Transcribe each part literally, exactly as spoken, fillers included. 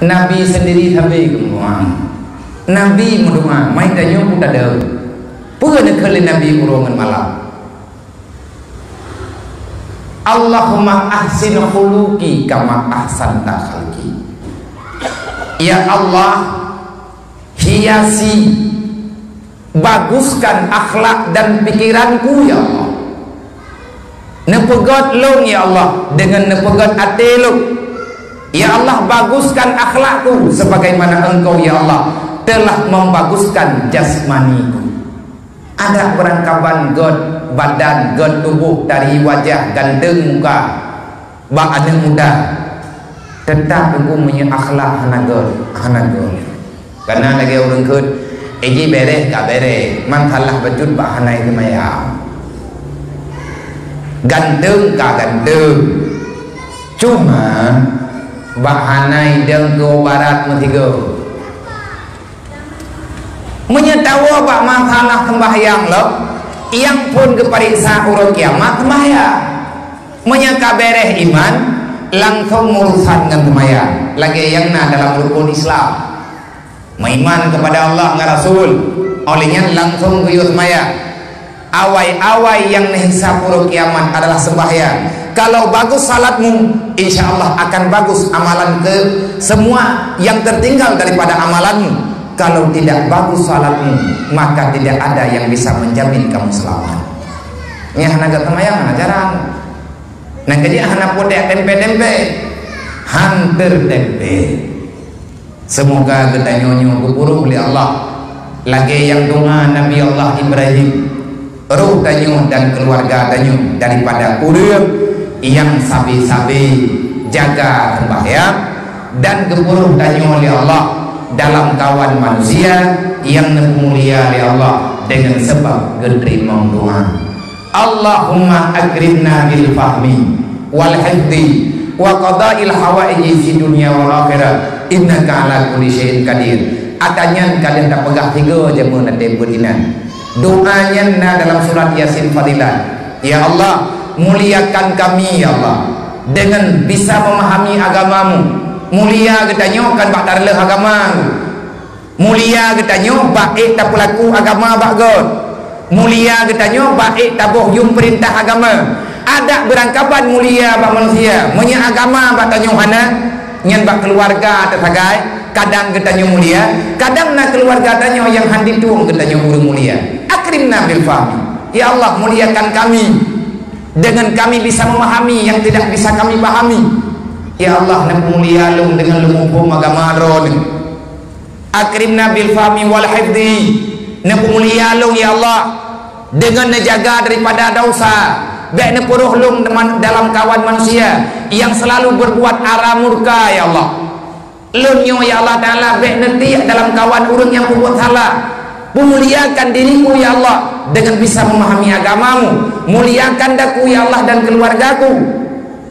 Nabi sendiri sabe geumeudoa. Nabi meudoa, mai tanyoe peue tadong. Peue neukheun lé Nabi uroe ngon malam? "Allahumma ahsin khuluqi kama ahsanta khalqi." Ya Allah, hiasi, baguskan akhlak dan pikiranku, ya Allah. Neupeugét lôn, ya Allah, deungon neupeugét até lôn. Ya Allah, baguskan akhlakku sebagaimana Engkau, ya Allah, telah membaguskan jasmaniku. Adak beurangkaban gét badan, gét tuboh, dari wajah, ganteng muka, bak aneuk muda, teutap Teungku meunyoe akhlak hana gét, hana gét. Kana lagée ureuëng kheun, "Iji bereh ka bereh, man salah bacut bak hana seumayang. Ganteng ka ganteng, cuma bak hana idong keu barat meusigoe." Meunyoe tawoe bak masalah sembahyang lom, nyang phon geupareksa uroe kiamat sembahyang. Meunyoe ka bereh iman, langsong meurusan ngon sembahyang, lagée nyang na dalam rukun Islam. Meuiman kepada Allah ngon Rasul, óh lheueh nyan langsong geuyue sembahyang. Awai-awai nyang neuhisab uroe kiamat adalah sembahyang. Kalau bagus salatmu, insya Allah akan bagus amalan ke semua yang tertinggal daripada amalanmu. Kalau tidak bagus salatmu, maka tidak ada yang bisa menjamin kamu selamat. Nyang hana gét sembahyang hana jarang. Nyang keujeuet hana putéh tempe-tempe, hanter tempe. Seumoga geutanyoe nyoe geupuruh lé Allah, lagée nyang doa Nabi Allah Ibrahim, roh tanyoe dan keuluwarga tanyoe daripada ureuëng nyang sabe-sabe jaga sembahyang, dan geupuruh tanyoe lé Allah dalam kawan manusia nyang neupeumulia lé Allah deungon sabab geuteurimong doa. Allahumma akrimna bil fahmi wal hifdzi wa qadail hawaiji fid dunya wal akhirah, innaka ala kulli syai'in qadir. Ata nyan ka lheueh tapeugah tiga jameun até peuet inan. Doa nyan na dalam surat Yasin Fadilah. Ya Allah, muliakan kami, ya Allah, dengan bisa memahami agamamu. Mulia geutanyoe kan bak tareuloh agama. Mulia geutanyoe bak ék tapeulaku agama bak göt. Mulia geutanyoe bak ék taboh yuem peurintah agama. Adak beurangkaban mulia bak manusia. Meunyoe agama bak tanyoe hana, nyan bak keuluwarga teusagai, kadang geutanyoe mulia, kadang na keuluwarga tanyoe nyang han jitueng geutanyoe ureuëng mulia. Akrimna bil fahmi. Ya Allah, muliakan kami dengan kami bisa memahami yang tidak bisa kami pahami. Ya Allah, neupeumulia lôn dengan lôn muphom agama Droeneuh. Akrimna bil fahmi wal hifdzi. Neupeumulia lôn, ya Allah, deungon neujaga daripada dosa. Bék neupuroh lôn dalam kawan manusia nyang seulalu beurbuat ara murka, ya Allah. Lôn nyoe, ya Allah Taala, bék neutiek dalam kawan ureuëng nyang peubuet salah. Peumuliakan diriku, ya Allah, deungon bisa memahami agamamu. Muliakan daku, ya Allah, dan keuluwargaku,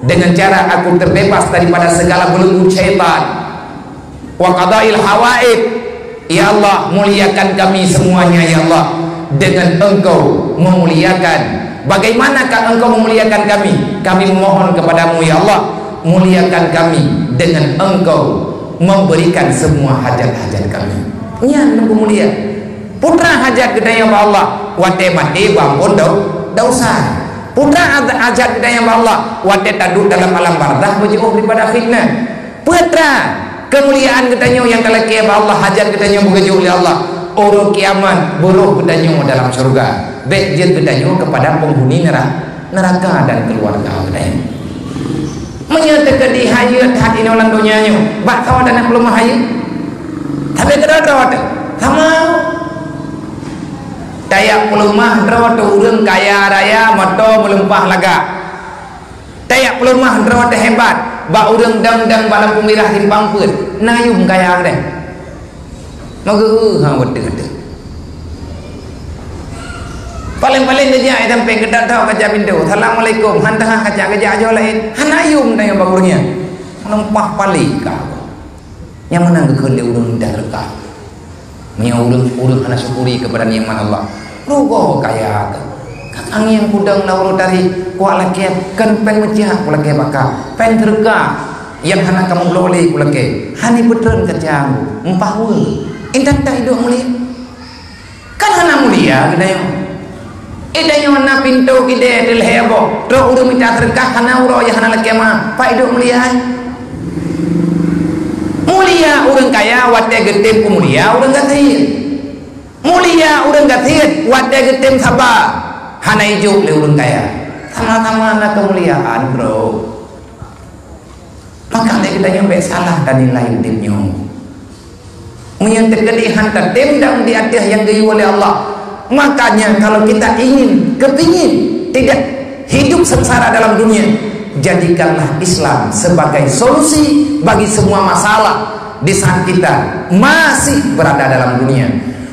deungon cara aku teubeubaih daripada segala beulunggu syaitan. Wa qadail hawaid. Ya Allah, muliakan kami semuanya, ya Allah, dengan Engkau memuliakan. Bagaimanakah Engkau memuliakan kami? Kami memohon kepadamu, ya Allah, muliakan kami dengan Engkau memberikan semua hajat-hajat kami. Nyan Teungku mulia. Putra hajat geutanyoe bak Allah, watée maté beuampôn dau-, dosa. Putra hajat geutanyoe bak Allah, watée taduek dalam alam barzakh beujiôh daripada fitnah. Peue teuma keumuliaan geutanyoe nyang talakée bak Allah, hajat geutanyoe beugeujok lé Allah, uroe kiamat beuroh geutanyoe dalam syeuruga. Bék jeuet geutanyoe keupada peunghuni neura-, neuraka dan keuluwarga geutanyoe. Meunyoe teukeudi hayeue that inoe lam donya nyoe, bak saboh dan peuleumah hayeue, tapi keudroe-droe teuh sama. Tajak peuleumah droe teuh ureuëng kaya raya, moto meulimpah lagak. Tajak peuleumah droe teuh hebat, bak ureuëng dang-dang bak lampôh mirah simpang peuet, na yuem kaya keudeh. Meugeue hang beuteuh-beuteuh. Paléng-paléng geujak sampoe geudak-dak kaca pintoe, "Assalamualaikum." Han teuhah kaca geujak ajoe laén, hana yuem tanyoe bak ureuëng nyan. Meulimpah paléng ka. Nyang meunan geukheun lé ureuëng mudah teuka. Meunyoe ureuëng, ureuëng hana syukuri keupada nikmat Allah, rugoe kaya teuh. Ka angieng kudong na uroe tari, kuak lakée, kon péng meucah kulakée baka, péng teureukah. Nyang hana kamoe bloe lé kulakée, hana peutreun kaca, meupaweue. Intat that iduek mulia. Kan hana mulia geutanyoe. Eh, tanyoe na pintoe keudè teuh lhèe boh. Trok ureueng mita seudeukah hana uroe, nyang hana lakée ma. Pat iduek mulia, hai? Mulia ureueng kaya watée geutem keu mulia ureueng gasien. Mulia ureueng gasien watée geutem saba, hana ijok lé ureueng kaya. Sama-sama na keumuliaan, bro. Maka lé geutanyoe bék salah tanilai udeb nyoe. Meunyoe teukeudi han tatem dang di ateueh nyang geuyue lé Allah. Makanya kalau kita ingin, kepingin tidak hidup sengsara dalam dunia, jadikanlah Islam sebagai solusi bagi semua masalah di saat kita masih berada dalam dunia.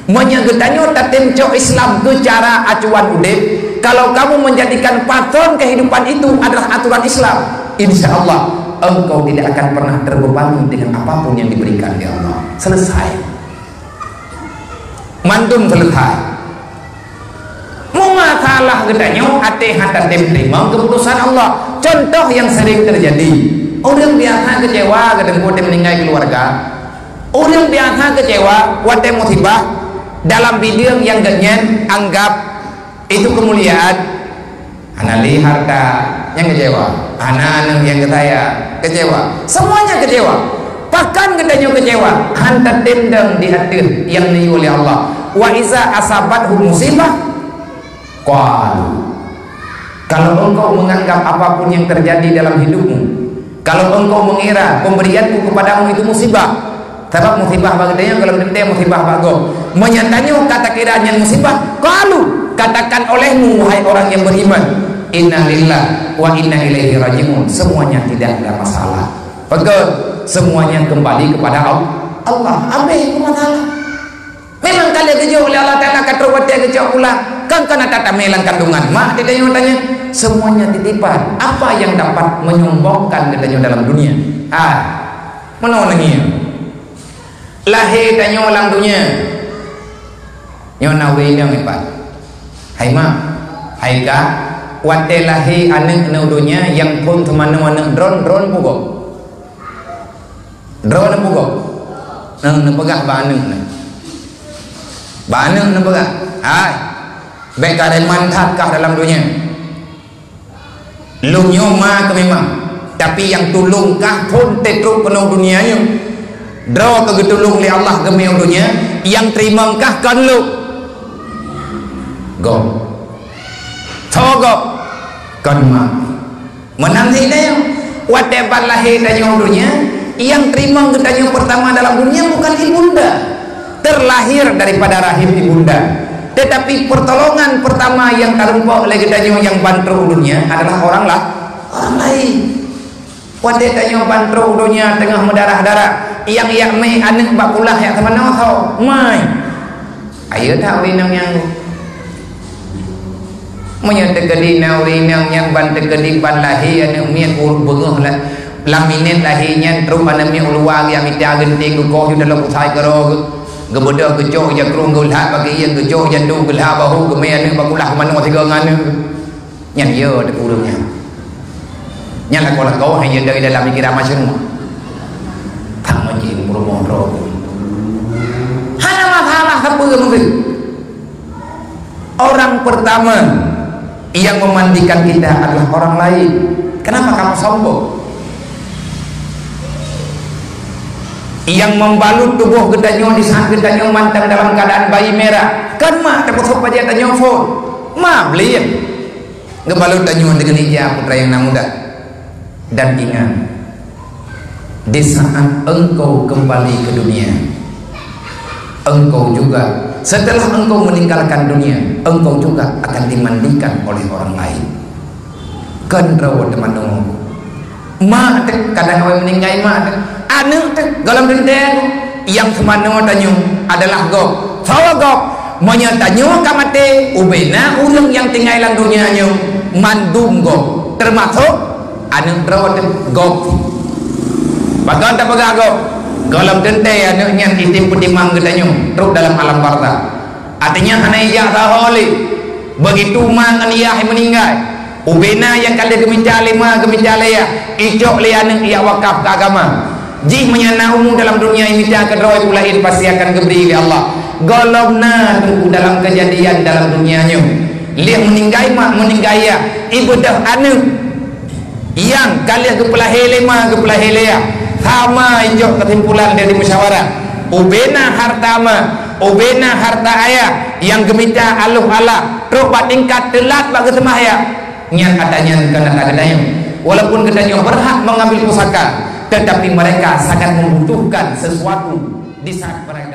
Meunyoe geutanyoe tatem cok Islam keu cara acuan udeb, kalau kamu menjadikan patron kehidupan itu adalah aturan Islam, insya Allah engkau tidak akan pernah terbebani dengan apapun yang diberikan oleh Allah. Selesai. Mandum selesai. Meumasalah geutanyoe até han tatem teurimong keuputusan Allah. Contoh nyang sering terjadi, ureueng biasa kecewa geutanyoe watée meuninggai keuluwarga. Ureueng biasa kecewa watée musibah dalam bideueng nyang geuhnyan anggap itu keumuliaan. Hana lé hareuta, nyan kecewa. Hana aneuk nyang geusayang, kecewa. Semuanya kecewa. Pakon geutanyoe kecewa? Han tatem dang di ateueh nyang neuyue lé Allah. Wa iza asabathum musibah, qalu. Kalau engkau menganggap apapun yang terjadi dalam hidupmu, kalau engkau mengira pemberianku kepadamu itu musibah, sabab musibah bak geutanyoe gohlom teuntée musibah bak gob. Meunyoe tanyoe ka takira nyan musibah, qalu, katakan olehmu, wahai orang yang beriman, "Inna lillahi wa inna ilaihi raji'un." Semuanya tidak ada masalah. Pakon? Semuanya kembali kepada Al-, Allah. Habéh masalah. Memang ka lheueh geujok lé Allah Taala ka trok watée geucok pulang. Kan, kan ata tamé lam kandungan mak di tanyoe tanya. Semuanya titipan. Apa yang dapat menyombongkan geutanyoe dalam dunia? Hai, meunoe neungieng. Lahé tanyoe lam dunia. Nyoe na ureueng inong ipat. Hai mak, hai kak, watée lahé aneuk neu dunia nyang phon teumanoe aneuk droe, droe peue gob? Droe neupeugah. Neu-, neupeugah bak aneuk neu. Bak aneuk neupeugah. Hai. Bék kareman that kah dalam dunia. Lôn nyoe ma keu memang. Tapi nyang tulông kah phon teutrok keunoe dunia nyoe. Droe keu geutulông lé Allah geumé u dunia, nyang teurimong kah kon lôn. Gob. Tho gob. Kon ma. Meunan cit tanyoe, watée ban lahé tanyoe u dunia, nyang teurimong geutanyoe pertama dalam dunia bukan ibunda, terlahir daripada rahim ibunda. Tetapi pertolongan pertama nyang tarumpok lé geutanyoe nyang ban trok u dunia adalah orang la-, orang lain. Watée tanyoe ban trok u dunia teungoh meudarah-darah, nyang jak mé aneuk bak kulah jak teumanoe tho, mai. Ayo that ureueng inong nyan. Meunyoe teukeudi na ureueng inong nyang ban teukeudi ban lahé aneuk miet ureueng beungoh la-, lam minét lahé nyan trok aneuk miet u luwa geujak mita geunteng geukoh ju dalam usai keudroe geu-, geubeudôh geucok ija krueng geulhat bak geuieng geucok ija du geulhat bahu geumé aneuk bak kulah manoe sigoe ngon aneuk. Nyan yo teupeue ureueng nyan. Nyan lakoe-lakoe hai nyan dari dalam pikiran masyarakat. Tak meuji peurumoh droe. Hana masalah sapeue mungkin. Orang pertama yang memandikan kita adalah orang lain. Kenapa kamu sombong? Yang membalut tubuh geutanyoe di saat geutanyoe mantong dalam keadaan bayi merah. Kan mak teupeusok bajée tanyoe phon. Ma belian. Geubalot tanyoe deungon ija putra nyang na muda. Dan ingat, di saat engkau kembali ke dunia, engkau juga, setelah engkau meninggalkan dunia, engkau juga akan dimandikan oleh orang lain. Kon droe teumanoe. Mak teuh, kadang awai meuninggai mak teuh. Aneuk teuh, gohlom teuntée. Nyang teumanoe tanyoe adalah gob. Sawa gob. Meunyoe tanyoe ka maté, ubena ureueng nyang tinggai lam donya nyoe mandum gob, teumasok aneuk droe teuh gob. Pakon tapeugah gob? Gohlom teuntée aneuk nyan item peutimang geutanyoe trok dalam alam barzakh. Artinya hana ijak saho lé. Begitu ma ngon yah meuninggai, Ubena nyang ka lheueh geumita lé ma, geumita lé yah, icok lé aneuk ijak wakaf keu agama. Jih meunyo na umu dalam dunia, imita keudroe, peue laén pasti akan geubri lé Allah. Gohlom na teungku dalam keujadian dalam dunia nyoe. Lheueh meuninggai mak, meuninggai yah, ibeudôh aneuk nyang ka lheueh geupeulahé lé ma, geupeulahé lé yah. Sama icok keusimpulan dari musyawarah. Ubena harta ma, ubena harta ayah nyang geumita aloh alah, trok bak tingkat teulat bak geuseumah yah. Nyan ata nyan kon ata geutanyoe. Walaupun geutanyoe berhak mengambil pusaka, tetapi mereka sangat membutuhkan sesuatu di saat mereka